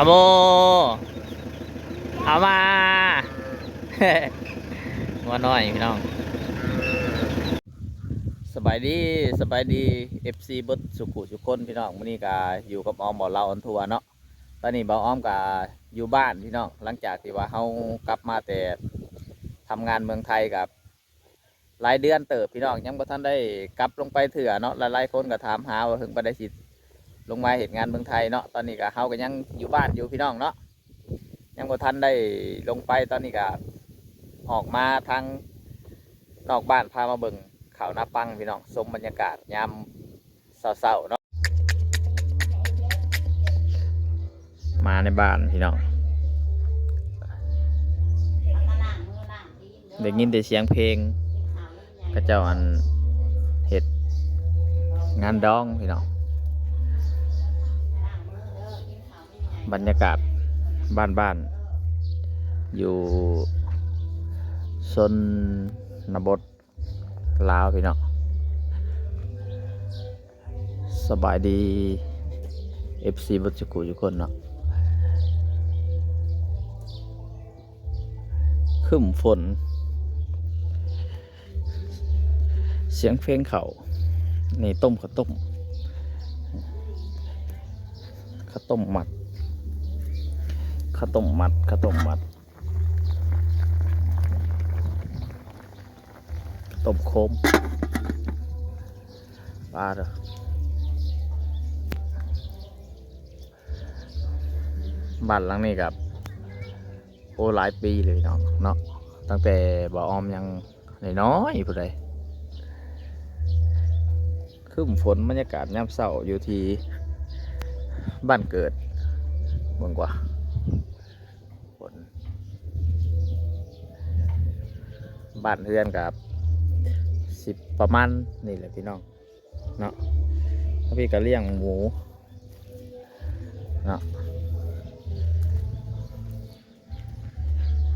ອາໂມ ເອົາມາ ງົວນ້ອຍພີ່ນ້ອງ. ສະບາຍດີ ສະບາຍດີ ເອັຟຊີ ເບິດສູ່ຜູ້ສູ່ຄົນພີ່ນ້ອງ. ມື້ນີ້ກະຢູ່ກັບອອມ ບໍ່ເລົ່າອອນທົວເນາະ. ຕອນນີ້ບ່າວອອມກະຢູ່ບ້ານພີ່ນ້ອງ ຫຼັງຈາກທີ່ວ່າເຮົາກັບມາແຕ່ທຳງານເມືອງໄທ ກະຫຼາຍເດືອນເຕີບພີ່ນ້ອງ ຍັງບໍ່ທັນໄດ້ກັບລົງໄປເທື່ອເນາະ. ຫຼາຍໆຄົນກະຖາມຫາວ່າເຫິງປານໃດຊິລົງມາເຮັດງານເມືອງໄທເນາະ. ຕອນນີ້ກະເຮົາກະຍັງຢູ່ບ້ານຢູ່ພີ່ນ້ອງເນາະ ຍັງບໍ່ທັນໄດ້ລົງໄປ. ຕອນນີ້ກະອອກມາທາງນອກບ້ານ ພາມາເບິ່ງເຂົ້ານາປັງພີ່ນ້ອງ ຊົມບັນຍາກາດຍາມ ເຊົ້າໆເນາະ ມາໃນບ້ານພີ່ນ້ອງ ໄດ້ຍິນແຕ່ສຽງເພງ ເຂົາເຈົ້າອັນເຮັດງານດອງພີ່ນ້ອງ. ບັນຍາກາດບ້ານໆ ຢູ່ຊົນນະບົດ ລາວພີ່ນ້ອງ. ສະບາຍດີ ເອັຟຊີ ເບິດສູ່ຜູ້ສູ່ຄົນເນາະ. ຄຶ້ມຝົນ ສຽງເພງເຂົ້າ. ນີ້ຕົ້ມ ເຂົ້າຕົ້ມ ເຂົ້າຕົ້ມມັດ ເຂົ້າຕົ້ມມັດ ເຂົ້າຕົ້ມມັດ. ຕົ້ມໂຄມ ປາເດີ. ບ້ານຫຼັງນີ້ກະ ໂອ້ ຫຼາຍປີເລີຍເນາະ ເນາະ ຕັ້ງແຕ່ບ່າວອອມຍັງນ້ອຍໆ ຜູ້ໃດ. ຄຶ້ມຝົນ ບັນຍາກາດຍາມເຊົ້າຢູ່ທີ່ບ້ານເກີດ ເບິ່ງກວ່າ ຝົນ ບ້ານເຮືອນກະຊິປະມານນີ້ແຫຼະພີ່ນ້ອງເນາະ. ທາງພີ້ກະລ້ຽງໝູເນາະ.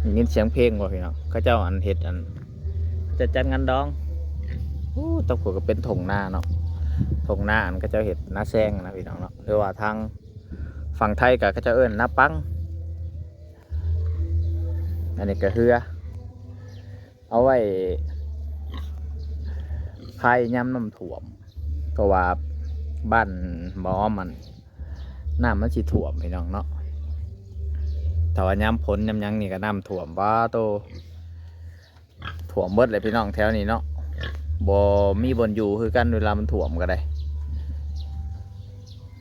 ໄດ້ຍິນສຽງເພງບໍ່ພີ່ນ້ອງ? ເຂົາເຈົ້າອັນເຮັດອັນ ເຂົາເຈົ້າຈັດງານດອງ. ໂອ້ ຕາງພຸ້ນກະເປັນທົ່ງນາເນາະ ທົ່ງນາອັນເຂົາເຈົ້າເຮັດນາແຊງນະພີ່ນ້ອງເນາະ ຫຼືວ່າທາງຝັ່ງໄທກະເຂົາເຈົ້າເອີ້ນນາປັງ. ອັນນີ້ກະເຮືອ ເອົາໄວ້ພາຍຍາມນ້ຳຖ້ວມ ເພາະວ່າບ້ານບໍ່ອ້ອມຫັ້ນ ນ້ຳມັນຊິຖ້ວມພີ່ນ້ອງເນາະ. ຖ້າວ່າຍາມຝົນຍາມຫຍັງນີ້ກະນ້ຳຖ້ວມ ປາໂຕ ຖ້ວມເບິດແຫຼະພີ່ນ້ອງແຖວນີ້ເນາະ ບໍ່ມີບ່ອນຢູ່ຄືກັນ ເວລາມັນຖ້ວມກະໄດ້.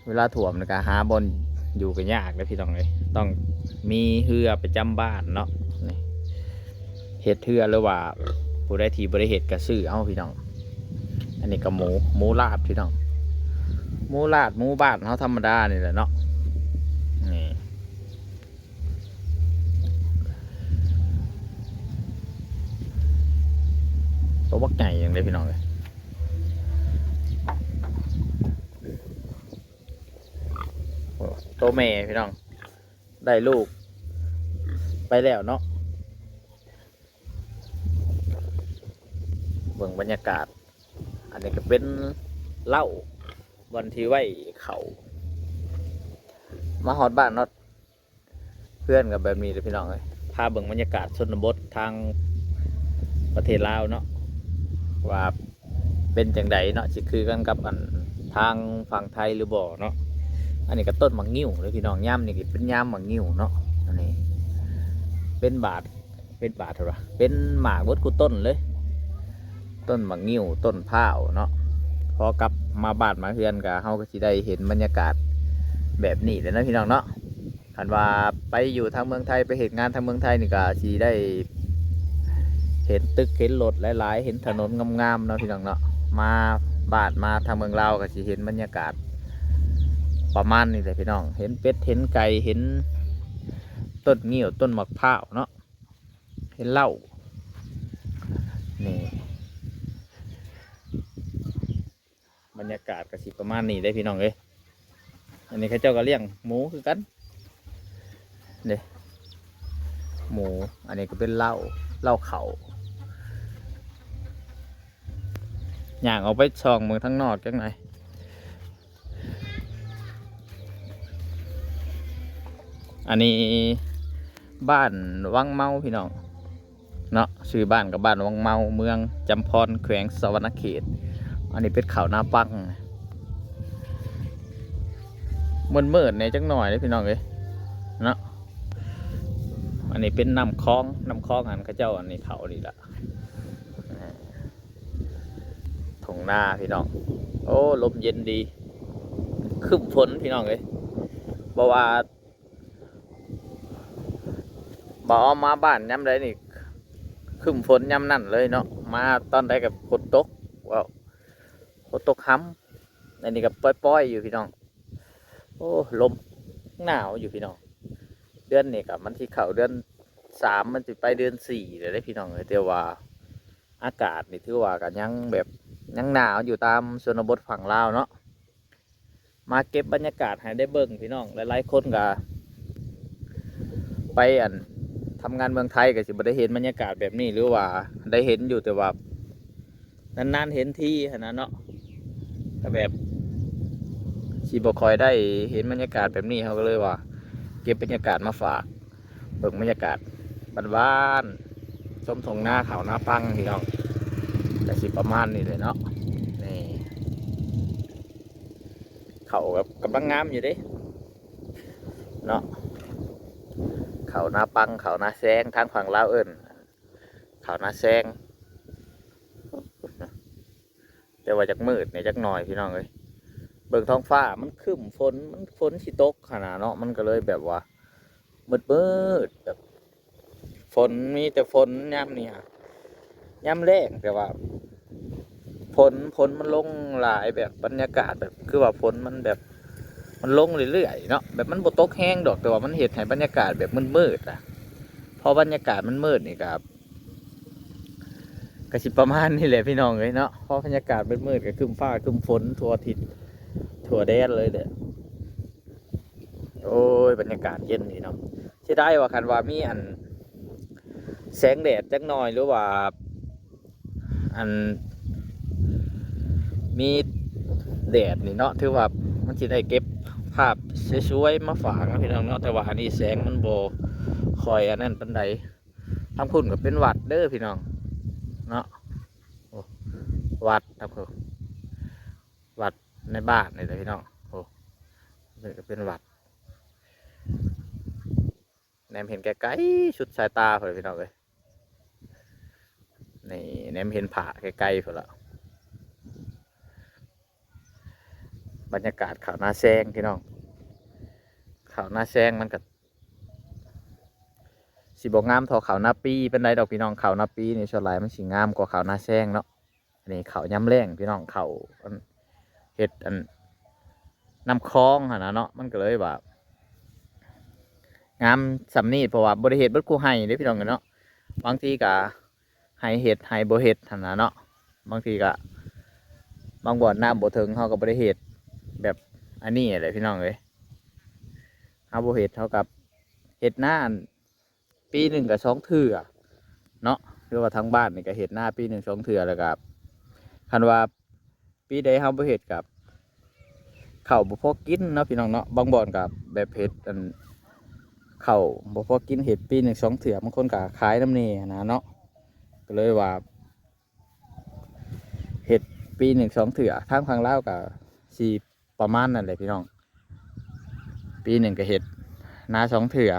ເວລາຖ້ວມນີ້ກະຫາບ່ອນຢູ່ກະຍາກເດ້ພີ່ນ້ອງເອີຍ ຕ້ອງມີເຮືອປະຈຳບ້ານເນາະ. ນີ້ເຮັດເຮືອ ຫຼືວ່າຜູ້ໃດທີ່ບໍ່ໄດ້ເຮັດກະຊື້ເອົາພີ່ນ້ອງ. ອັນນີ້ກະໝູ ໝູລາດພີ່ນ້ອງ ໝູລາດ ໝູບ້ານເຮົາທຳມະດານີ້ແຫຼະເນາະ. ນີ້ ໂຕບັກໃຫຍ່ຫຍັງເດ້ພີ່ນ້ອງເອີຍ. ໂອ້ ໂຕແມ່ພີ່ນ້ອງ ໄດ້ລູກໄປແລ້ວເນາະ. ເບິ່ງບັນຍາກາດ ອັນນີ້ກະເປັນເລົ້າ ບ່ອນທີ່ໄວ້ເຂົ້າ. ມາຮອດບ້ານເນາະ ເຮືອນກະແບບນີ້ເລີຍພີ່ນ້ອງເອີຍ. ພາເບິ່ງບັນຍາກາດຊົນນະບົດທາງປະເທດລາວເນາະ ວ່າເປັນຈັ່ງໃດເນາະ ຊິຄືກັນກັບອັນທາງຝັ່ງໄທຫຼືບໍ່ເນາະ. ອັນນີ້ກະຕົ້ນໝາກງິ້ວເດີພີ່ນ້ອງ ຍາມນີ້ກະເປັນຍາມໝາກງິ້ວເນາະ. ອັນນີ້ເປັນບາດ ເປັນບາດເທົ່າໃດ ເປັນໝາກເບິດຄູ່ຕົ້ນເລີຍ ຕົ້ນໝາກງິ້ວ ຕົ້ນພ້າວເນາະ. ພໍກັບມາບ້ານມາເຮືອນກະ ເຮົາກະຊິໄດ້ເຫັນບັນຍາກາດແບບນີ້ແຫຼະເນາະພີ່ນ້ອງເນາະ. ຄັນວ່າໄປຢູ່ທາງເມືອງໄທ ໄປເຮັດງານທາງເມືອງໄທນີ້ກະຊິໄດ້ເຫັນຕຶກເຫັນລົດຫຼາຍໆ ເຫັນຖະໜົນງາມໆເນາະພີ່ນ້ອງເນາະ. ມາບ້ານມາທາງເມືອງລາວກະຊິເຫັນບັນຍາກາດປະມານນີ້ແຫຼະພີ່ນ້ອງ ເຫັນເປັດເຫັນໄກ່ ເຫັນຕົ້ນງິ້ວ ຕົ້ນໝາກພ້າວເນາະ. ເຫັນເລົ້າ ນີ້ ບັນຍາກາດກະຊິປະມານນີ້ເດ້ພີ່ນ້ອງເອີຍ. ອັນນີ້ເຂົາເຈົ້າກະລ້ຽງໝູຄືກັນເດ້ ໝູ. ອັນນີ້ກະເປັນເລົ້າ ເລົ້າເຂົ້າ. ຍ່າງອອກໄປສ່ອງເບິ່ງທາງນອກຈັກໜ່ອຍ. ອັນນີ້ບ້ານວັງເມົາພີ່ນ້ອງເນາະ, ຊື່ບ້ານກໍບ້ານວັງເມົາ ເມືອງຈຳພອນ ແຂວງສະຫວັນນະເຂດ. ອັນນີ້ເປັນເຂົ້ານາປັງ ມືດໆແດ່ຈັກໜ້ອຍເດ້ພີ່ນ້ອງເອີຍເນາະ. ອັນນີ້ເປັນນ້ຳຄອງ ນ້ຳຄອງຫັ້ນເຂົາເຈົ້າ ອັນນີ້ເຂົ້ານີ້ລະ ທົ່ງນາພີ່ນ້ອງ. ໂອ້ ລົມເຢັນດີ ຄຶ້ມຝົນພີ່ນ້ອງເອີຍ. ບໍ່ວ່າບ່າວອອມມາບ້ານຍາມໃດນີ້ ຄຶ້ມຝົນຍາມນັ້ນເລີຍເນາະ, ມາຕອນໃດກໍຝົນຕົກ ວ້າວ ຝົນຕົກຮຳ. ອັນນີ້ກໍປ່ອຍໆຢູ່ພີ່ນ້ອງ. ໂອ້ ລົມ ໜາວຢູ່ພີ່ນ້ອງ. ເດືອນນີ້ກໍມັນຊິເຂົ້າເດືອນສາມ ມັນຊິໄປເດືອນສີ່ແລ້ວເດ້ພີ່ນ້ອງເອີຍ, ແຕ່ວ່າອາກາດນີ້ຖືວ່າກໍຍັງແບບ ຍັງໜາວຢູ່ຕາມຊົນນະບົດຝັ່ງລາວເນາະ. ມາເກັບບັນຍາກາດໃຫ້ໄດ້ເບິ່ງພີ່ນ້ອງ. ຫຼາຍໆຄົນກໍໄປ ອັນ ທຳງານເມືອງໄທກໍຊິບໍ່ໄດ້ເຫັນບັນຍາກາດແບບນີ້ ຫຼືວ່າໄດ້ເຫັນຢູ່ ແຕ່ວ່າ ນານໆເຫັນທີຫັ້ນນະເນາະ, ກໍແບບຊິບໍ່ຄ່ອຍໄດ້ເຫັນບັນຍາກາດແບບນີ້. ເຮົາກໍເລີຍວ່າເກັບບັນຍາກາດມາຝາກ ເບິ່ງບັນຍາກາດບ້ານໆ ຊົມທົ່ງນາເຂົ້ານາປັງພີ່ນ້ອງ. ກໍຊິປະມານນີ້ແຫຼະເນາະ. ນີ້ ເຂົ້າກໍກຳລັງງາມຢູ່ເດ້ເນາະ, ເຂົ້ານາປັງ ເຂົ້ານາແຊງ ທາງຝັ່ງລາວເອີ້ນ ເຂົ້ານາແຊງ. ແຕ່ວ່າຈັກມືດແດ່ຈັກໜ້ອຍພີ່ນ້ອງເອີຍ. ເບິ່ງທ້ອງຟ້າມັນຄຶ້ມຝົນ ມັນຝົນຊິຕົກຫັ້ນນະເນາະ, ມັນກໍເລີຍແບບວ່າມືດໆ ແບບຝົນ ມີແຕ່ຝົນຍາມນີ້ຫະ ຍາມແລ້ງ. ແຕ່ວ່າຝົນ ຝົນມັນລົງຫຼາຍ ແບບບັນຍາກາດແບບ ຄືວ່າຝົນມັນແບບ ມັນລົງເລື້ອຍໆເນາະ, ແບບມັນບໍ່ຕົກແຮງດອກ ແຕ່ວ່າມັນເຮັດໃຫ້ບັນຍາກາດແບບມືດໆນະ. ພໍບັນຍາກາດມັນມືດນີ້ກໍ ກໍຊິປະມານນີ້ແຫຼະພີ່ນ້ອງເອີຍເນາະ. ພໍບັນຍາກາດມືດໆກໍຄຶ້ມຟ້າຄຶ້ມຝົນທົ່ວທິດທົ່ວແດນເລີຍແຫຼະ. ໂອ້ຍ ບັນຍາກາດເຢັນພີ່ນ້ອງ. ເສຍດາຍວ່າ ຄັນວ່າມີ ອັນ ແສງແດດຈັກໜ້ອຍ ຫຼືວ່າ ອັນ ມີແດດນີ້ເນາະ ຖືວ່າມັນຊິໄດ້ເກັບພາບສວຍໆມາຝາກນະພີ່ນ້ອງເນາະ. ແຕ່ວ່າອັນນີ້ແສງມັນບໍ່ຄ່ອຍອັນນັ້ນປານໃດ. ທາງພຸ້ນກໍເປັນວັດເດີພີ່ນ້ອງເນາະ. ໂອ້ ວັດທາງພຸ້ນ ວັດໃນບ້ານນີ້ແຫຼະພີ່ນ້ອງ. ໂອ້ ນີ້ກໍເປັນວັດ ແນມເຫັນໄກໆ ສຸດສາຍຕາພຸ້ນແຫຼະພີ່ນ້ອງເອີຍ. ນີ້ ແນມເຫັນຜາໄກໆພຸ້ນລະ. ບັນຍາກາດເຂົ້ານາແຊງພີ່ນ້ອງ, ເຂົ້ານາແຊງມັນກໍຊິບໍ່ງາມເທົ່າເຂົ້ານາປີປານໃດດອກພີ່ນ້ອງ. ເຂົ້ານາປີນີ້ສ່ວນຫຼາຍມັນຊິງາມກວ່າເຂົ້ານາແຊງເນາະ. ອັນນີ້ເຂົ້າຍາມແລ້ງພີ່ນ້ອງ, ເຂົ້າ ອັນ ເຮັດ ອັນ ນ້ຳຄອງຫັ້ນນະເນາະ, ມັນກໍເລີຍວ່າງາມສ່ຳນີ້ ເພາະວ່າບໍ່ໄດ້ເຮັດເບິດຄູ່ໄຮ່ເດ້ພີ່ນ້ອງເອີຍເນາະ. ບາງທີກໍໄຮ່ເຮັດ ໄຮ່ບໍ່ເຮັດຫັ້ນນະເນາະ. ບາງທີກໍບາງບ່ອນນ້ຳບໍ່ເຖິງ ເຮົາກໍບໍ່ໄດ້ເຮັດ ແບບອັນນີ້ແຫຼະພີ່ນ້ອງເອີຍ. ເຮົາບໍ່ເຮັດ ເຮົາກໍເຮັດນາ ອັນ ປີໜຶ່ງກໍສອງເທື່ອເນາະ, ຫຼືວ່າທາງບ້ານນີ້ກໍເຮັດນາປີໜຶ່ງສອງເທື່ອ. ແລ້ວກໍຄັນວ່າປີໃດເຮົາບໍ່ເຮັດ ກໍເຂົ້າບໍ່ພໍກິນເນາະພີ່ນ້ອງເນາະ. ບາງບ່ອນກໍແບບເຮັດ ອັນ ເຂົ້າບໍ່ພໍກິນ ເຮັດປີໜຶ່ງສອງເທື່ອ, ບາງຄົນກໍຂາຍນຳແດ່ຫັ້ນນະເນາະ. ກໍເລີຍວ່າ ເຮັດປີໜຶ່ງສອງເທື່ອ. ທາງຝັ່ງລາວກໍຊິປະມານນັ້ນແຫຼະພີ່ນ້ອງ, ປີໜຶ່ງກໍເຮັດນາສອງເທື່ອ.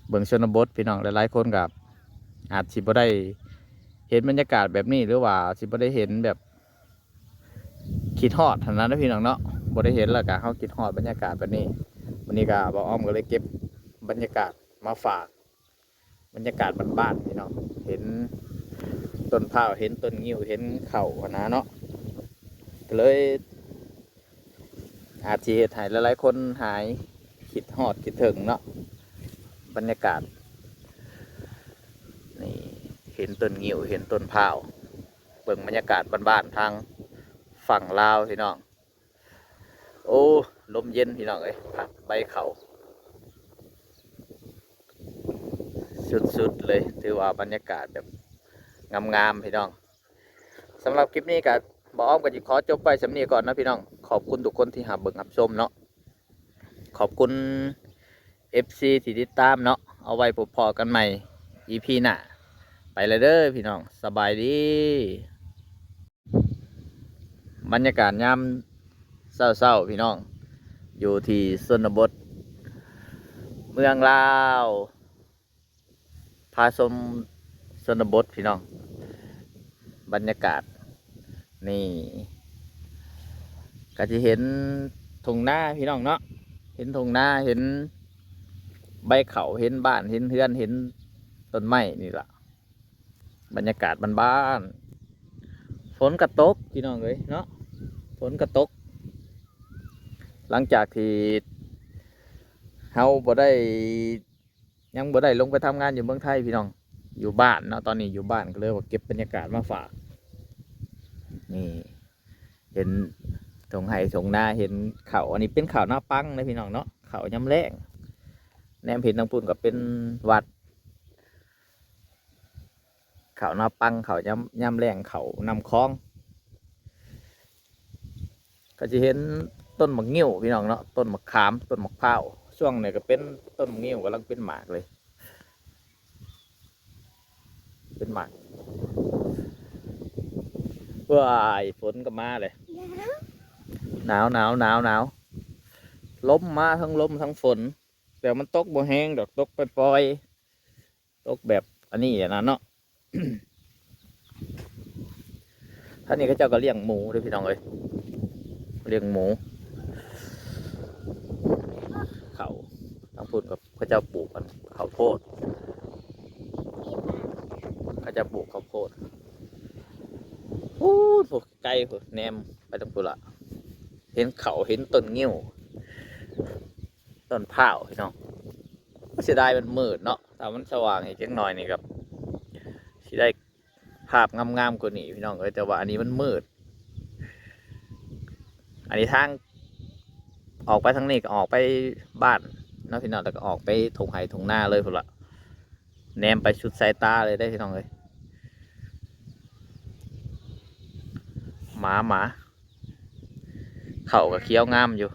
ເບິ່ງຊົນນະບົດພີ່ນ້ອງ, ຫຼາຍໆຄົນກໍອາດຊິບໍ່ໄດ້ເຫັນບັນຍາກາດແບບນີ້ ຫຼືວ່າຊິບໍ່ໄດ້ເຫັນແບບຄິດຮອດຫັ້ນນະພີ່ນ້ອງເນາະ, ບໍ່ໄດ້ເຫັນແລ້ວກໍເຮົາຄິດຮອດບັນຍາກາດແບບນີ້. ມື້ນີ້ກໍບ່າວອອມກໍເລີຍເກັບບັນຍາກາດມາຝາກ. ບັນຍາກາດບ້ານໆພີ່ນ້ອງ, ເຫັນຕົ້ນພ້າວ ເຫັນຕົ້ນງິ້ວ ເຫັນເຂົ້າຫັ້ນນະເນາະ, ກໍເລີຍອາດຊິເຮັດໃຫ້ຫຼາຍໆຄົນຫາຍຄິດຮອດຄິດເຖິງເນາະ. ບັນຍາກາດນີ້ ເຫັນຕົ້ນງິ້ວ ເຫັນຕົ້ນພ້າວ. ເບິ່ງບັນຍາກາດບ້ານໆທາງຝັ່ງລາວພີ່ນ້ອງ. ໂອ້ ລົມເຢັນພີ່ນ້ອງເອີຍ, ພັດໃບເຂົ້າ ສຸດໆເລີຍ. ຖືວ່າບັນຍາກາດແບບງາມໆພີ່ນ້ອງ. ສຳລັບຄລິບນີ້ກໍ ບ່າວອອມກໍຊິຂໍຈົບໄວ້ສ່ຳນີ້ກ່ອນເນາະພີ່ນ້ອງ. ຂອບຄຸນທຸກຄົນທີ່ຮັບເບິ່ງຮັບຊົມເນາະ. ຂອບຄຸນ ເອັຟຊີ ທີ່ຕິດຕາມເນາະ. ເອົາໄວ້ພົບພໍ້ກັນໃໝ່ ອີພີ ໜ້າ. ໄປແລ້ວເດີພີ່ນ້ອງ, ສະບາຍດີ. ບັນຍາກາດຍາມເຊົ້າໆ ພີ່ນ້ອງ, ຢູ່ທີ່ຊົນນະບົດ ເມືອງລາວ. ພາຊົມຊົນນະບົດພີ່ນ້ອງ, ບັນຍາກາດນີ້ ກະຊິເຫັນທົ່ງນາພີ່ນ້ອງເນາະ, ເຫັນທົ່ງນາ ເຫັນໃບເຂົ້າ ເຫັນບ້ານ ເຫັນເຮືອນ ເຫັນຕົ້ນໄມ້ນີ້ລະ. ບັນຍາກາດບ້ານໆ, ຝົນກະຕົກພີ່ນ້ອງເອີຍເນາະ, ຝົນກະຕົກ. ຫຼັງຈາກທີ່ເຮົາບໍ່ໄດ້ ຍັງບໍ່ໄດ້ລົງໄປທຳງານຢູ່ເມືອງໄທພີ່ນ້ອງ, ຢູ່ບ້ານເນາະ, ຕອນນີ້ຢູ່ບ້ານ ກໍເລີຍວ່າເກັບບັນຍາກາດມາຝາກ. ນີ້ ເຫັນທົ່ງໄຮ່ທົ່ງນາ ເຫັນເຂົ້າ, ອັນນີ້ເປັນເຂົ້ານາປັງເດ້ພີ່ນ້ອງເນາະ, ເຂົ້າຍາມແລ້ງ. ແນມເຫັນທາງພຸ້ນກໍເປັນວັດ, ເຂົ້ານາປັງ ເຂົ້າຍາມ ຍາມແລ້ງ ເຂົ້ານຳຄອງ. ກໍຊິເຫັນຕົ້ນໝາກງິ້ວພີ່ນ້ອງເນາະ, ຕົ້ນໝາກຂາມ ຕົ້ນໝາກພ້າວ. ຊ່ວງນີ້ກໍເປັນຕົ້ນໝາກງິ້ວ ກຳລັງເປັນໝາກເລີຍ, ເປັນໝາກ. ວ້າຍ ຝົນກໍມາເລີຍ, ໜາວ ໜາວ ໜາວ ໜາວ. ລົມມາ ທັງລົມທັງຝົນ, ແຕ່ມັນຕົກບໍ່ແຮງດອກ, ຕົກປ່ອຍໆ. ຕົກແບບອັນນີ້ນະເນາະ. ທາງນີ້ເຂົາເຈົ້າກໍລ້ຽງໝູເດ້ພີ່ນ້ອງເອີຍ, ລ້ຽງໝູ. ເຂົ້າທາງພຸ້ນກໍເຂົາເຈົ້າປູກອັນເຂົ້າໂພດ, ເຂົາເຈົ້າປູກເຂົ້າໂພດ. ພຸ້ນ ພຸ້ນ ໄກພຸ້ນ, ແນມໄປທາງພຸ້ນລະ ເຫັນເຂົ້າ ເຫັນຕົ້ນງິ້ວ ຕົ້ນພ້າວພີ່ນ້ອງ. ເສຍດາຍມັນມືດເນາະ, ຖ້າມັນສະຫວ່າງອີກຈັກໜ້ອຍນີ້ກໍຊິໄດ້ພາບງາມໆກວ່ານີ້ພີ່ນ້ອງເອີຍ, ແຕ່ວ່າອັນນີ້ມັນມືດ. ອັນນີ້ທາງອອກໄປທາງນີ້ກໍອອກໄປບ້ານເນາະພີ່ນ້ອງ, ແລ້ວກໍອອກໄປທົ່ງໄຮ່ທົ່ງນາເລີຍພຸ້ນລະ, ແນມໄປສຸດສາຍຕາເລີຍເດ້ພີ່ນ້ອງເອີຍ. ໝາ ໝາ. ເຂົ້າກໍຂຽວງາມຢູ່,